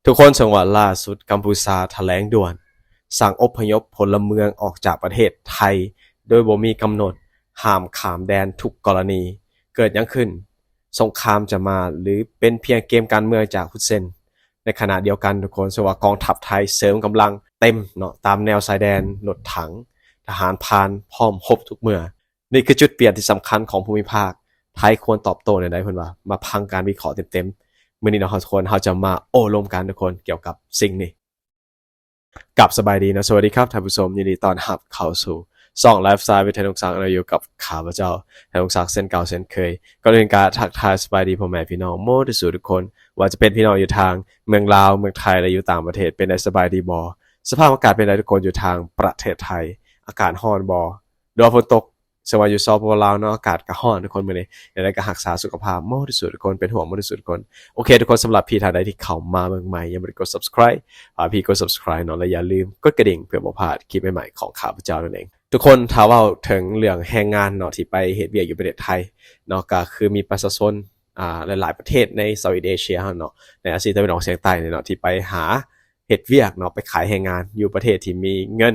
ທຸກຄົນ, ເຊິ່ງວ່າລ່າສຸດກັມພູຊາຖະແຫຼງດ່ວນ ສັ່ງອົບພະຍົບພົນລະເມືອງອອກຈາກປະເທດໄທ ໂດຍບໍ່ມີກຳນົດ, ຫ້າມຂ້າມແດນທຸກກໍລະນີ. ເກີດຫຍັງຂຶ້ນ? ສົງຄາມຈະມາ ຫຼື ເປັນພຽງເກມການເມືອງຈາກຮຸດເຊນ? ໃນຂະນະດຽວກັນທຸກຄົນ, ເຊິ່ງວ່າກອງທັບໄທເສີມກຳລັງເຕັມເນາະ ຕາມແນວຊາຍແດນ, ລົດຖັງ, ທະຫານພານ ພ້ອມຮົບທຸກເມື່ອ. ນີ້ຄືຈຸດປ່ຽນທີ່ສຳຄັນຂອງພູມິພາກ, ໄທຄວນຕອບໂຕ້ແນວໃດ? ເພິ່ນວ່າ ມາຟັງການວິເຄາະເຕັມໆ. ມື້ນີ້ເນາະ ເຮົາທຸກຄົນ ເຮົາຈະມາໂອ້ລົມກັນທຸກຄົນ ກ່ຽວກັບສິ່ງນີ້. ກັບສະບາຍດີເນາະ, ສະຫວັດດີຄັບທ່ານຜູ້ຊົມ, ຍິນດີຕ້ອນຮັບເຂົ້າສູ່ຊ່ອງ Lifestyle with ໄທລຸງສັກເນາະ, ຢູ່ກັບຂ້າພະເຈົ້າ ໄທລຸງສັກ ເຊັ່ນເກົ່າເຊັ່ນເຄີຍ. ກ່ອນອື່ນກະທັກທາຍສະບາຍດີພໍ່ແມ່ພີ່ນ້ອງໝົດທຸກສູ່ທຸກຄົນ, ວ່າຈະເປັນພີ່ນ້ອງຢູ່ທາງເມືອງລາວ, ເມືອງໄທ ແລະ ຢູ່ຕ່າງປະເທດ, ເປັນໃດສະບາຍດີບໍ່? ສະພາບອາກາດເປັນໃດທຸກຄົນ ຢູ່ທາງປະເທດໄທ? ອາກາດຮ້ອນບໍ່? ຫຼືວ່າຝົນຕົກ? ເຊິ່ງວ່າຢູ່ ສປປ ລາວເນາະ ອາກາດກະຮ້ອນທຸກຄົນມື້ນີ້, ແນວໃດກະຮັກສາສຸຂະພາບໝົດທຸກສູ່ທຸກຄົນ, ເປັນຫ່ວງໝົດທຸກສູ່ທຸກຄົນ. ໂອເຄ ທຸກຄົນ, ສຳລັບທີ່ທ່ານໃດທີ່ເຂົ້າມາເບິ່ງໃໝ່ ຍັງບໍ່ໄດ້ກົດ Subscribe ຝາກພີ່ກົດ Subscribe ເນາະ ແລະ ຢ່າລືມກົດກະດິ່ງເພື່ອບໍ່ພາດຄລິບໃໝ່ໆຂອງຂ້າພະເຈົ້ານັ້ນເອງ. ທຸກຄົນ, ຖ້າເວົ້າເຖິງເລື່ອງແຮງງານເນາະ ທີ່ໄປເຮັດວຽກຢູ່ປະເທດໄທເນາະ, ກະຄືມີປະຊາຊົນ ອ່າ ຫຼາຍໆປະເທດໃນ Southeast Asia ເຮົາເນາະ, ໃນອາຊີຕາເວັນອອກສຽງໃຕ້ນີ້ເນາະ ທີ່ໄປຫາເຮັດວຽກເນາະ, ໄປຂາຍແຮງງານຢູ່ປະເທດທີ່ມີເງິນ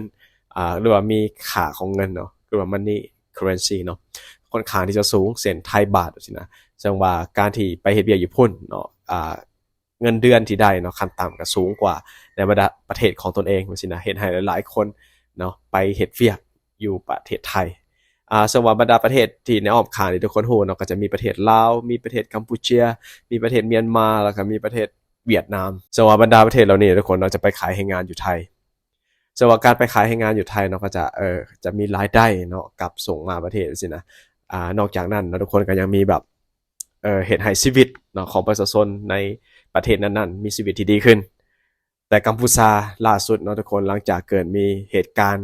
ອ່າ ຫຼືວ່າມີຄ່າຂອງເງິນເນາະ ຫຼືວ່າ money currency ເນາະ ຄ່ອນຂ້າງທີ່ຈະສູງ ເຊັ່ນ ໄທບາດ ຈັ່ງຊີ້ນະ. ເຊິ່ງວ່າການທີ່ໄປເຮັດວຽກຢູ່ພຸ້ນເນາະ ອ່າ ເງິນເດືອນທີ່ໄດ້ເນາະ ຂັ້ນຕ່ຳກໍສູງກວ່າໃນບັນດາປະເທດຂອງຕົນເອງ ຈັ່ງຊີ້ນະ, ເຮັດໃຫ້ຫຼາຍໆຄົນເນາະ ໄປເຮັດວຽກຢູ່ປະເທດໄທ. ອ່າ ເຊິ່ງວ່າບັນດາປະເທດທີ່ໃນອ້ອມຂ້າງທີ່ທຸກຄົນຮູ້ເນາະ ກໍຈະມີປະເທດລາວ, ມີປະເທດກຳປູເຈຍ, ມີປະເທດມຽນມາ, ແລ້ວກໍມີປະເທດຫວຽດນາມ. ເຊິ່ງວ່າບັນດາປະເທດເຫຼົ່ານີ້ທຸກຄົນເນາະ ຈະໄປຂາຍແຮງງານຢູ່ໄທ. ເຊິ່ງວ່າການໄປຂາຍແຮງງານຢູ່ໄທເນາະ ກໍຈະ ເອີ ຈະມີລາຍໄດ້ເນາະ ກັບສົ່ງມາປະເທດ ຈັ່ງຊີ້ນະ. ອ່າ ນອກຈາກນັ້ນເນາະ ທຸກຄົນກໍຍັງມີແບບ ເອີ ເຮັດໃຫ້ຊີວິດເນາະ ຂອງປະຊາຊົນໃນປະເທດນັ້ນໆ ມີຊີວິດທີ່ດີຂຶ້ນ. ແຕ່ກຳພູຊາລ່າສຸດເນາະທຸກຄົນ, ຫຼັງຈາກເກີດມີເຫດການ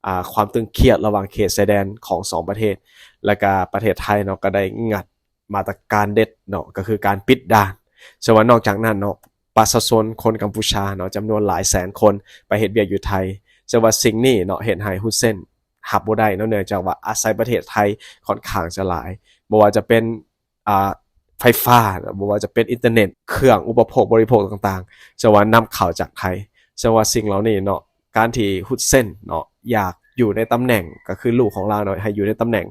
ອ່າ ຄວາມຕຶງຄຽດລະຫວ່າງເຂດຊາຍແດນຂອງສອງປະເທດ ແລ້ວກະປະເທດໄທເນາະ ກໍໄດ້ງັດ ມາດຕະການເດັດເນາະ ກໍຄືການປິດດ່ານ. ເຊິ່ງວ່ານອກຈາກນັ້ນເນາະ ປະຊາຊົນຄົນກຳປູຊາເນາະ ຈຳນວນຫຼາຍແສນຄົນໄປເຮັດວຽກຢູ່ໄທ. ເຊິ່ງວ່າສິ່ງນີ້ເນາະ ເຮັດໃຫ້ຮຸນເຊນຮັບບໍ່ໄດ້ເນາະ ເນື່ອງຈາກວ່າອາໄສປະເທດໄທຂ້ອນຂ້າງຈະຫຼາຍ, ບໍ່ວ່າຈະເປັນ ອ່າ ໄຟຟ້າເນາະ, ບໍ່ວ່າຈະເປັນອິນເຕີເນັດ, ເຄື່ອງອຸປະໂພກບໍລິໂພກຕ່າງໆ ເຊິ່ງວ່ານຳເຂົ້າຈາກໄທ. ເຊິ່ງວ່າສິ່ງເຫຼົ່ານີ້ເນາະ ການທີ່ຮຸນເຊນເນາະ ຢາກຢູ່ໃນຕຳແໜ່ງ ກໍຄືລູກຂອງລາວເນາະ ໃຫ້ຢູ່ໃນຕຳແໜ່ງ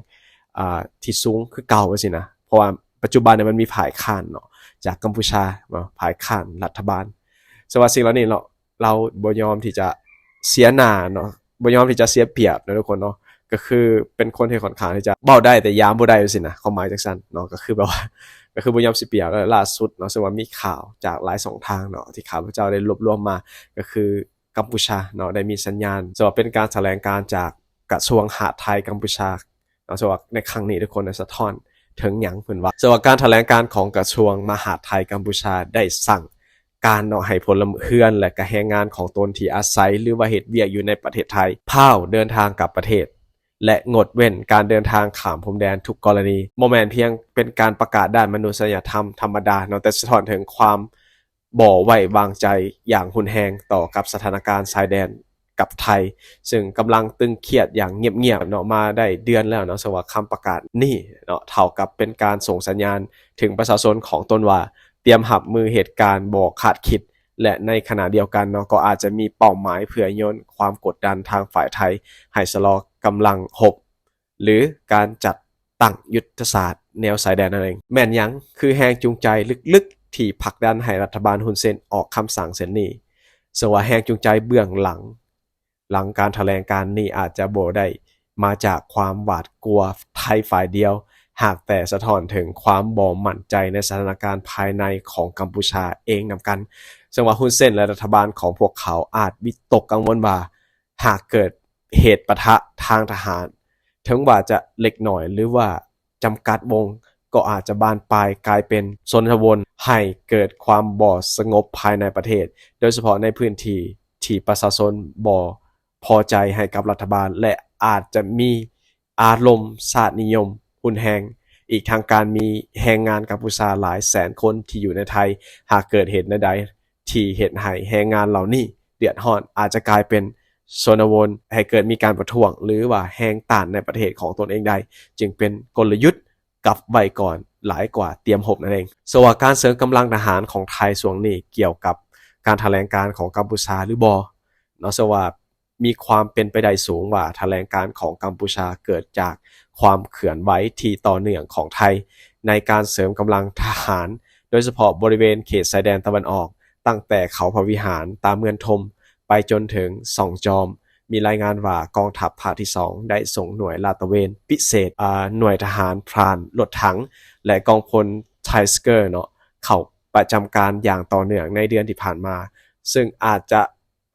ອ່າ ທີ່ສູງຄືເກົ່າ ຈັ່ງຊີ້ນະ, ເພາະວ່າປັດຈຸບັນນີ້ມັນມີຝ່າຍຄ້ານເນາະ ຈາກກຳປູຊາເນາະ, ຝ່າຍຄ້ານລັດຖະບານ. ເຊິ່ງວ່າສິ່ງເຫຼົ່ານີ້ເນາະ ລາວບໍ່ຍອມທີ່ຈະເສຍໜ້າເນາະ, ບໍ່ຍອມທີ່ຈະເສຍປຽບເນາະທຸກຄົນເນາະ, ກໍຄືເປັນຄົນທີ່ຂ້ອນຂ້າງທີ່ຈະເວົ້າໄດ້ແຕ່ຢາມບໍ່ໄດ້ ຈັ່ງຊີ້ນະ, ຄວາມໝາຍຈັ່ງຊັ້ນເນາະ, ກໍຄືແບບວ່າ ກໍຄືບໍ່ຍອມເສຍປຽບ. ແລ້ວລ່າສຸດເນາະ ເຊິ່ງວ່າມີຂ່າວຈາກຫຼາຍຊ່ອງທາງເນາະ ທີ່ຂ້າພະເຈົ້າໄດ້ລວບລວມມາ ກໍຄື ກຳປູຊາເນາະ ໄດ້ມີສັນຍານ, ເຊິ່ງວ່າເປັນການຖະແຫຼງການຈາກກະຊວງມະຫາດໄທກຳປູຊາເນາະ, ເຊິ່ງວ່າໃນຄັ້ງນີ້ທຸກຄົນໄດ້ສະທ້ອນເຖິງຫຍັງ ເພິ່ນວ່າ ເຊິ່ງວ່າການຖະແຫຼງການຂອງກະຊວງມະຫາດໄທກຳປູຊາໄດ້ສັ່ງການເນາະ ໃຫ້ພົນລະເຮືອນ ແລະ ກະແຮງງານຂອງຕົນທີ່ອາໄສ ຫຼືວ່າເຮັດວຽກຢູ່ໃນປະເທດໄທ ພ້າວເດີນທາງກັບປະເທດ ແລະ ງົດເວັ້ນການເດີນທາງຂ້າມພົມແດນທຸກກໍລະນີ. ບໍ່ແມ່ນພຽງເປັນການປະກາດດ້ານມະນຸດສະຍະທຳທຳມະດາເນາະ, ແຕ່ສະທ້ອນເຖິງຄວາມ ບໍ່ໄວ້ວາງໃຈຢ່າງຮຸນແຮງຕໍ່ກັບສະຖານະການຊາຍແດນກັບໄທ ເຊິ່ງກຳລັງຕຶງຄຽດຢ່າງງຽບໆເນາະ ມາໄດ້ເດືອນແລ້ວເນາະ. ເຊິ່ງວ່າຄຳປະກາດນີ້ເນາະ ເທົ່າກັບເປັນການສົ່ງສັນຍານເຖິງປະຊາຊົນຂອງຕົນວ່າ ຕຽມຮັບມືເຫດການບໍ່ຄາດຄິດ ແລະ ໃນຂະນະດຽວກັນເນາະ ກໍອາດຈະມີເປົ້າໝາຍເພື່ອໂຍນຄວາມກົດດັນທາງຝ່າຍໄທ ໃຫ້ຊະລໍກຳລັງຮົບ ຫຼື ການຈັດຕັ້ງຍຸດທະສາດແນວຊາຍແດນນັ້ນເອງ. ແມ່ນຫຍັງຄືແຮງຈູງໃຈລຶກໆ ທີ່ຜັກດັນໃຫ້ລັດຖະບານຮຸນເຊນອອກຄຳສັ່ງເຊັ່ນນີ້? ເຊິ່ງວ່າແຮງຈູງໃຈເບື້ອງຫຼັງ ຫຼັງການຖະແຫຼງການນີ້ອາດຈະບໍ່ໄດ້ມາຈາກຄວາມຫວາດກົວໄທຝ່າຍດຽວ, ຫາກແຕ່ສະທ້ອນເຖິງຄວາມບໍ່ໝັ້ນໃຈໃນສະຖານະການພາຍໃນຂອງກຳປູຊາເອງນຳກັນ. ເຊິ່ງວ່າຮຸນເຊນ ແລະ ລັດຖະບານຂອງພວກເຂົາອາດວິຕົກກັງວົນວ່າ ຫາກເກີດເຫດປະທະທາງທະຫານ ເຖິງວ່າຈະເລັກນ້ອຍ ຫຼືວ່າຈຳກັດວົງ ກໍອາດຈະບານປາຍກາຍເປັນຊົນນະວົນ ໃຫ້ເກີດຄວາມບໍ່ສະຫງົບພາຍໃນປະເທດ, ໂດຍສະເພາະໃນພື້ນທີ່ທີ່ປະຊາຊົນບໍ່ພໍໃຈໃຫ້ກັບລັດຖະບານ ແລະ ອາດຈະມີອາລົມຊາດນິຍົມຮຸນແຮງ. ອີກທັງການມີແຮງງານກຳປູຊາຫຼາຍແສນຄົນທີ່ຢູ່ໃນໄທ, ຫາກເກີດເຫດແນວໃດ ທີ່ເຮັດໃຫ້ແຮງງານເຫຼົ່ານີ້ເດືອດຮ້ອນ ອາດຈະກາຍເປັນຊົນນະວົນ ໃຫ້ເກີດມີການປະທ້ວງ ຫຼືວ່າແຮງຕ້ານໃນປະເທດຂອງຕົນເອງໄດ້, ຈຶ່ງເປັນກົນລະຍຸດກັບໄວ້ກ່ອນຫຼາຍກວ່າຕຽມຮົບນັ້ນເອງ. ເຊິ່ງວ່າການເສີມກຳລັງທະຫານຂອງໄທຊ່ວງນີ້ ກ່ຽວກັບ ການຖະແຫຼງການຂອງກຳປູເຈຍຫຼືບໍ່ເນາະ. ເຊິ່ງວ່າມີຄວາມເປັນໄປໄດ້ສູງວ່າຖະແຫຼງການຂອງກຳປູເຈຍເກີດຈາກຄວາມເຄື່ອນໄຫວທີ່ຕໍ່ເນື່ອງຂອງໄທໃນການເສີມກຳລັງທະຫານ ໂດຍສະເພາະບໍລິເວນເຂດຊາຍແດນຕາເວັນອອກ ຕັ້ງແຕ່ເຂົາພະວິຫານ, ຕາເມືອງຖົມ ໄປຈົນເຖິງຊ່ອງຈອມ. ມີລາຍງານວ່າກອງທັບພາກທີສອງໄດ້ສົ່ງໜ່ວຍລາດຕະເວນພິເສດ, ອາ, ໜ່ວຍທະຫານພຣານລົດຖັງ ແລະ ກອງພົນ Tiger ເນາະ ເຂົ້າປະຈຳການຢ່າງຕໍ່ເນື່ອງໃນເດືອນທີ່ຜ່ານມາ, ເຊິ່ງອາດຈະ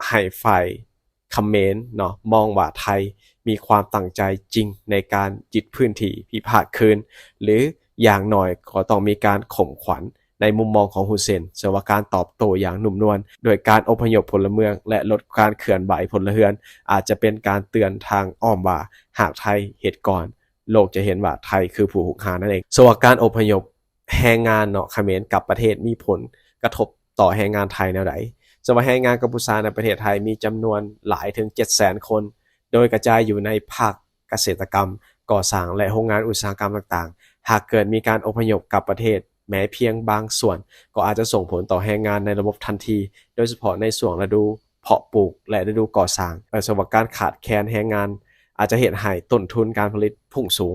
ໃຫ້ຝ່າຍຂະເໝນເນາະ ມອງວ່າໄທມີຄວາມຕັ້ງໃຈຈິງໃນການຍຶດພື້ນທີ່ພິພາກຄືນ ຫຼື ຢ່າງໜ້ອຍກໍຕ້ອງມີການຂົ່ມຂວັນ. ໃນມຸມມອງຂອງຮຸນເຊນ, ເຊື່ອວ່າການຕອບໂຕ້ຢ່າງນຸ້ມນວນ ໂດຍການອົບພະຍົບພົນລະເມືອງ ແລະ ລົດການເຄື່ອນໄຫວພົນລະເຮືອນ ອາດຈະເປັນການເຕືອນທາງອ້ອມວ່າ ຫາກໄທເຮັດກ່ອນ, ໂລກຈະເຫັນວ່າໄທຄືຜູ້ຮຸກຮານນັ້ນເອງ. ເຊິ່ງວ່າການອົບພະຍົບແຮງງານເນາະ ຂະເໝນກັບປະເທດ ມີຜົນກະທົບຕໍ່ແຮງງານໄທແນວໃດ? ເຊິ່ງວ່າແຮງງານກຳປູເຈຍໃນປະເທດໄທມີຈຳນວນຫຼາຍເຖິງເຈັດແສນຄົນ, ໂດຍກະຈາຍຢູ່ໃນພາກ ກະເສດຕະກຳ, ກໍ່ສ້າງ ແລະ ໂຮງງານອຸດສາຫະກຳຕ່າງໆ. ຫາກເກີດມີການອົບພະຍົບກັບປະເທດແມ້ພຽງບາງສ່ວນ, ກໍອາດຈະສົ່ງຜົນຕໍ່ແຮງງານໃນລະບົບທັນທີ, ໂດຍສະເພາະໃນຊ່ວງລະດູເພາະປູກ ແລະ ລະດູກໍ່ສ້າງ. ເຊິ່ງວ່າການຂາດແຄນແຮງງານອາດຈະເຮັດໃຫ້ຕົ້ນທຶນການຜະລິດພຸ່ງສູງ,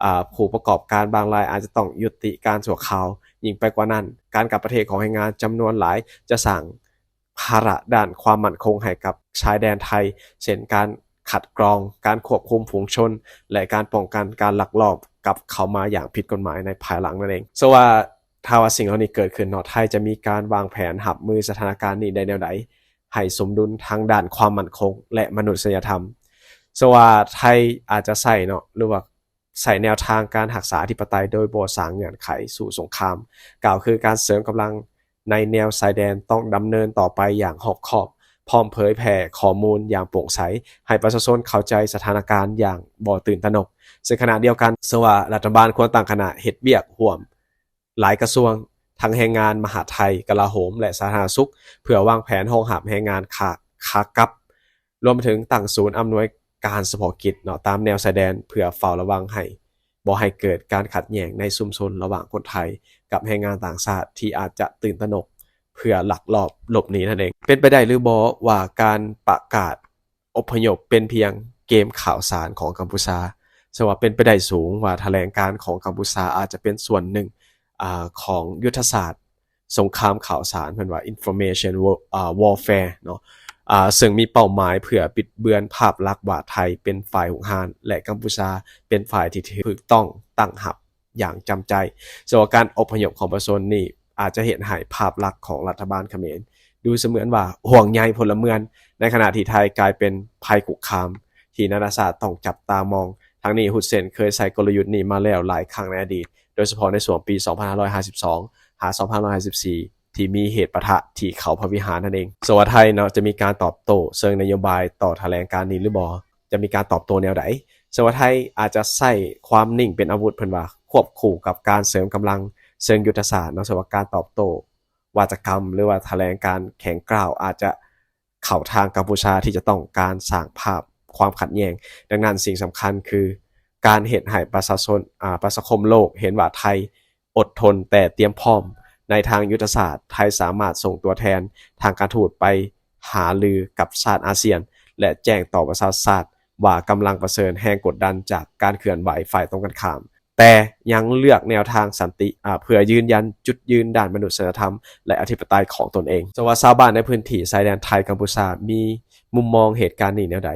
ອາ, ຜູ້ປະກອບການບາງລາຍອາດຈະຕ້ອງຍຸຕິການຊົ່ວຄາວ. ຍິ່ງໄປກວ່ານັ້ນ, ການກັບປະເທດຂອງແຮງງານຈຳນວນຫຼາຍຈະສ້າງ ພາລະດ້ານຄວາມໝັ້ນຄົງໃຫ້ກັບຊາຍແດນໄທ, ເຊັ່ນ ການຄັດກອງ, ການຄວບຄຸມຝູງຊົນ ແລະ ການປ້ອງກັນການລັກລອບກັບເຂົ້າມາຢ່າງຜິດກົດໝາຍໃນພາຍຫຼັງນັ້ນເອງ. ເຊິ່ງວ່າຖ້າວ່າສິ່ງເຫຼົ່ານີ້ເກີດຂຶ້ນເນາະ, ໄທຈະມີການວາງແຜນຮັບມືສະຖານະການນີ້ໄດ້ແນວໃດ ໃຫ້ສົມດຸນທາງດ້ານຄວາມໝັ້ນຄົງ ແລະ ມະນຸດສະຍະທຳ? ເຊິ່ງວ່າໄທອາດຈະໃຊ້ເນາະ ຫຼືວ່າ ໃຊ້ແນວທາງການຮັກສາອະທິປະໄຕໂດຍບໍ່ສ້າງເງື່ອນໄຂສູ່ສົງຄາມ, ກ່າວຄືການເສີມກຳລັງໃນແນວຊາຍແດນຕ້ອງດຳເນີນຕໍ່ໄປຢ່າງຮອບຄອບ, ພ້ອມເຜີຍແຜ່ຂໍ້ມູນຢ່າງໂປ່ງໃສ ໃຫ້ປະຊາຊົນເຂົ້າໃຈສະຖານະການຢ່າງບໍ່ຕື່ນຕະໜົກ. ເຊິ່ງຂະນະດຽວກັນ, ເຊິ່ງວ່າລັດຖະບານຄວນຕັ້ງຄະນະເຮັດວຽກຮ່ວມ ຫຼາຍກະຊວງ, ທັງແຮງງານ, ມະຫາດໄທ, ກະລາໂຫມ ແລະ ສາທາລະນະສຸກ, ເພື່ອວາງແຜນຮອງຮັບແຮງງານຂາ, ຂາກັບ, ລວມໄປເຖິງຕັ້ງສູນອຳນວຍການສະເພາະກິດເນາະ ຕາມແນວຊາຍແດນ ເພື່ອເຝົ້າລະວັງໃຫ້ບໍ່ໃຫ້ເກີດການຂັດແຍ່ງໃນຊຸມຊົນລະຫວ່າງຄົນໄທກັບແຮງງານຕ່າງຊາດທີ່ອາດຈະຕື່ນຕະໜົກເພື່ອລັກລອບຫຼົບໜີນັ້ນເອງ. ເປັນໄປໄດ້ຫຼືບໍ່ວ່າການປະກາດ ອົບພະຍົບເປັນພຽງເກມຂ່າວສານຂອງກຳປູເຈຍ? ເຊິ່ງວ່າເປັນໄປໄດ້ສູງວ່າຖະແຫຼງການຂອງກຳປູເຈຍອາດຈະເປັນສ່ວນໜຶ່ງ, ອາ, ຂອງຍຸດທະສາດສົງຄາມຂ່າວສານ, ເພິ່ນວ່າ information war, ອາ, warfare ເນາະ, ອາ, ເຊິ່ງມີເປົ້າໝາຍເພື່ອບິດເບືອນພາບລັກວ່າໄທເປັນຝ່າຍຮຸກຮານ ແລະ ກຳປູເຈຍເປັນຝ່າຍທີ່ຖືກຕ້ອງຕັ້ງຮັບ ຢ່າງຈຳໃຈ. ເຊິ່ງວ່າການອົບພະຍົບຂອງປະຊາຊົນນີ້ອາດຈະເຮັດໃຫ້ພາບລັກຂອງລັດຖະບານຂະເໝນດູສະເໝືອນວ່າຫ່ວງໃຍພົນລະເມືອງ, ໃນຂະນະທີ່ໄທກາຍເປັນໄພຄຸກຄາມທີ່ນານາຊາດຕ້ອງຈັບຕາມອງ. ທັງນີ້, ຮຸນເຊນເຄີຍໃຊ້ກົນລະຍຸດນີ້ມາແລ້ວຫຼາຍຄັ້ງໃນອະດີດ, ໂດຍສະເພາະໃນຊ່ວງປີສອງພັນຫ້າຮ້ອຍຫ້າສິບສອງ ຫາ ສອງພັນຫ້າຮ້ອຍຫ້າສິບສີ່ ທີ່ມີເຫດປະທະທີ່ເຂົາພະວິຫານນັ້ນເອງ. ເຊິ່ງວ່າໄທເນາະ ຈະມີການຕອບໂຕ້ເຊິ່ງນະໂຍບາຍຕໍ່ຖະແຫຼງການນີ້ຫຼືບໍ່? ຈະມີການຕອບໂຕ້ແນວໃດ? ເຊິ່ງວ່າໄທອາດຈະໃຊ້ຄວາມນິ່ງເປັນອາວຸດ, ເພິ່ນວ່າ, ຄວບຄູ່ກັບການເສີມກຳລັງເຊີງຍຸດທະສາດເນາະ. ເຊິ່ງວ່າການຕອບໂຕ້ວາຈະກຳ ຫຼືວ່າຖະແຫຼງການແຂງກຮ້າວອາດຈະເຂົ້າທາງກຳປູເຈຍທີ່ຈະຕ້ອງການສ້າງພາບຄວາມຂັດແຍ່ງ. ດັ່ງນັ້ນ, ສິ່ງສຳຄັນຄືການເຮັດໃຫ້ປະຊາຊົນ, ອາ, ປະຊາຄົມໂລກເຫັນວ່າໄທ ອົດທົນແຕ່ຕຽມພ້ອມ. ໃນທາງຍຸດທະສາດ, ໄທສາມາດສົ່ງຕົວແທນທາງການທູດໄປຫາລືກັບຊາດອາຊຽນ ແລະ ແຈ້ງຕໍ່ປະຊາຊາດວ່າກຳລັງປະເຊີນແຮງກົດດັນຈາກການເຄື່ອນໄຫວຝ່າຍຕົງກັນຂ້າມ, ແຕ່ຍັງເລືອກແນວທາງສັນຕິ, ອາ, ເພື່ອຢືນຢັນຈຸດຢືນດ້ານມະນຸດສະຍະທຳ ແລະ ອະທິປະໄຕຂອງຕົນເອງ. ເຊິ່ງວ່າຊາວບ້ານໃນພື້ນທີ່ຊາຍແດນໄທ-ກຳປູເຈຍມີມຸມມອງເຫດການນີ້ແນວໃດ?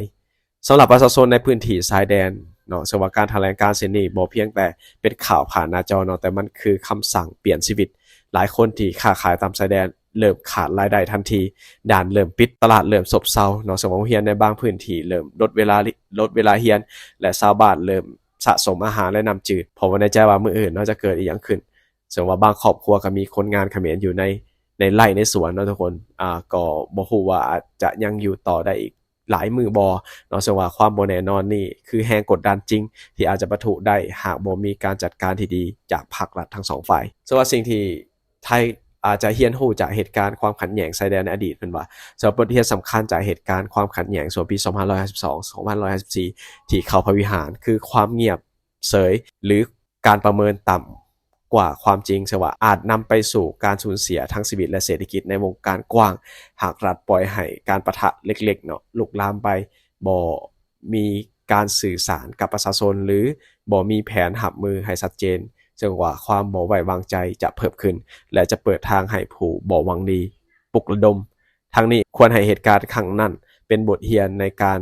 ສຳລັບປະຊາຊົນໃນພື້ນທີ່ຊາຍແດນເນາະ, ເຊິ່ງວ່າການຖະແຫຼງການເຊັ່ນນີ້ບໍ່ພຽງແຕ່ເປັນຂ່າວຜ່ານໜ້າຈໍເນາະ, ແຕ່ມັນຄືຄຳສັ່ງປ່ຽນຊີວິດ. ຫຼາຍຄົນທີ່ຄ້າຂາຍຕາມຊາຍແດນເລີ່ມຂາດລາຍໄດ້ທັນທີ, ດ່ານເລີ່ມປິດ, ຕະຫຼາດເລີ່ມຊົບເຊົາເນາະ, ເຊິ່ງວ່າໂຮງຮຽນໃນບາງພື້ນທີ່ເລີ່ມລົດເວລາ, ລົດເວລາຮຽນ ແລະ ຊາວບ້ານເລີ່ມສະສົມອາຫານ ແລະ ນ້ຳຈືດ, ເພາະວ່າໃນໃຈວ່າມື້ອື່ນເນາະ ຈະເກີດອີ່ຫຍັງຂຶ້ນ. ເຊິ່ງວ່າບາງຄອບຄົວກໍມີຄົນງານຂະເໝນຢູ່ໃນ, ໃນໄຮ່ໃນສວນເນາະທຸກຄົນ, ອາ, ກໍບໍ່ຮູ້ວ່າອາດຈະຍັງຢູ່ຕໍ່ໄດ້ອີກ ຫຼາຍມື້ບໍ່ເນາະ. ເຊິ່ງວ່າຄວາມບໍ່ແນ່ນອນນີ້ຄືແຮງກົດດັນຈິງທີ່ອາດຈະປະທຸໄດ້ ຫາກບໍ່ມີການຈັດການທີ່ດີຈາກພາກລັດທັງສອງຝ່າຍ. ເຊິ່ງວ່າສິ່ງທີ່ໄທອາດຈະຮຽນຮູ້ຈາກເຫດການຄວາມຂັດແຍ່ງຊາຍແດນໃນອະດີດ, ເພິ່ນວ່າ, ເຊິ່ງວ່າບົດຮຽນສຳຄັນຈາກເຫດການຄວາມຂັດແຍ່ງຊ່ວງປີສອງພັນຫ້າຮ້ອຍຫ້າສິບສອງ ສອງພັນຫ້າຮ້ອຍຫ້າສິບສີ່ ທີ່ເຂົາພະວິຫານ ຄືຄວາມງຽບເສີຍ ຫຼື ການປະເມີນຕ່ຳ ກວ່າຄວາມຈິງ ເຊິ່ງວ່າອາດນຳໄປສູ່ການສູນເສຍທັງຊີວິດ ແລະ ເສດຖະກິດໃນວົງການກວ້າງ ຫາກລັດປ່ອຍໃຫ້ການປະທະເລັກໆເນາະ ລຸກລາມໄປ ບໍ່ມີການສື່ສານກັບປະຊາຊົນ ຫຼື ບໍ່ມີແຜນຮັບມືໃຫ້ຊັດເຈນ ເຊິ່ງວ່າຄວາມບໍ່ໄວ້ວາງໃຈຈະເພີ່ມຂຶ້ນ ແລະ ຈະເປີດທາງໃຫ້ຜູ້ບໍ່ຫວັງດີປຸກລະດົມ. ທັງນີ້ຄວນໃຫ້ເຫດການຄັ້ງນັ້ນເປັນບົດຮຽນໃນການ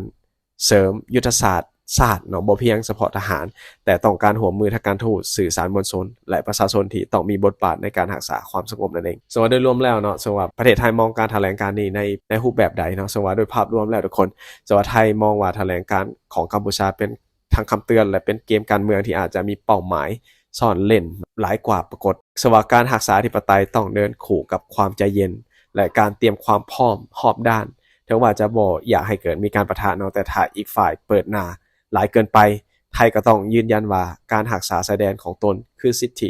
ເສີມຍຸດທະສາດຊາດເນາະ ບໍ່ພຽງສະເພາະທະຫານ ແຕ່ຕ້ອງການຮ່ວມມືທາງການທູດ, ສື່ສານມວນຊົນ ແລະ ປະຊາຊົນທີ່ຕ້ອງມີບົດບາດໃນການຮັກສາຄວາມສະຫງົບນັ້ນເອງ. ເຊິ່ງວ່າໂດຍລວມແລ້ວເນາະ ເຊິ່ງວ່າປະເທດໄທມອງການຖະແຫຼງການນີ້ໃນ ໃນຮູບແບບໃດເນາະ ເຊິ່ງວ່າໂດຍພາບລວມແລ້ວທຸກຄົນ ເຊິ່ງວ່າໄທມອງວ່າຖະແຫຼງການຂອງກຳປູເຈຍເປັນທັງຄຳເຕືອນ ແລະ ເປັນເກມການເມືອງທີ່ອາດຈະມີເປົ້າໝາຍ ສ້ອນເຫຼັ້ນຫຼາຍກວ່າປາກົດ. ສະວ່າການຮັກສາອະທິປະໄຕຕ້ອງເດີນຄູ່ກັບຄວາມໃຈເຢັນ ແລະ ການຕຽມຄວາມພ້ອມຮອບດ້ານ. ເຖິງວ່າຈະບໍ່ຢາກໃຫ້ເກີດມີການປະທະເນາະ, ແຕ່ຖ້າອີກຝ່າຍເປີດໜ້າຫຼາຍເກີນໄປ, ໄທກໍຕ້ອງຢືນຢັນວ່າການຮັກສາຊາຍແດນຂອງຕົນຄືສິດທິ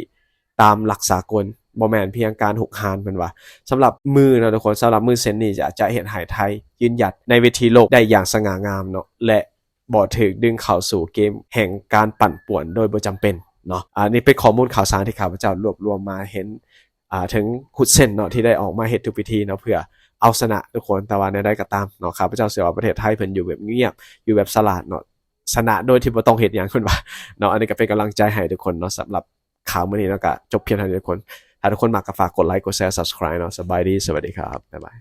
ຕາມຫຼັກສາກົນ, ບໍ່ແມ່ນພຽງການຮຸກຮານ, ເພິ່ນວ່າ. ສຳລັບມື້ເນາະທຸກຄົນ, ສຳລັບມື້ເຊັ່ນນີ້ຈະ, ຈະເຮັດໃຫ້ໄທຢືນຢັນໃນເວທີໂລກໄດ້ຢ່າງສະຫງ່າງາມເນາະ ແລະ ບໍ່ຖືກດຶງເຂົ້າສູ່ເກມແຫ່ງການປັ່ນປ່ວນໂດຍບໍ່ຈຳເປັນເນາະ. ອັນນີ້ເປັນຂໍ້ມູນຂ່າວສານທີ່ຂ້າພະເຈົ້າລວບລວມມາເຫັນ ອ່າ ເຖິງຮຸນເຊັນເນາະ ທີ່ໄດ້ອອກມາເຮັດທຸກພິທີເນາະ ເພື່ອເອົາຊະນະທຸກຄົນ. ແຕ່ວ່າແນວໃດກໍຕາມເນາະ ຂ້າພະເຈົ້າເຊື່ອວ່າປະເທດໄທເພິ່ນຢູ່ແບບງຽບ, ຢູ່ແບບສະຫຼາດເນາະ, ຊະນະໂດຍທີ່ບໍ່ຕ້ອງເຮັດຫຍັງ ເພິ່ນວ່າເນາະ. ອັນນີ້ກໍເປັນກຳລັງໃຈໃຫ້ທຸກຄົນເນາະ. ສຳລັບຂ່າວມື້ນີ້ເນາະ ກໍຈົບພຽງເທົ່ານີ້ທຸກຄົນ. ຖ້າທຸກຄົນມັກກໍຝາກກົດໄລ, ກົດແຊ, ຊັບສະຄຣາຍເນາະ. ສະບາຍດີ, ສະຫວັດດີຄັບ, ບາຍບາຍ.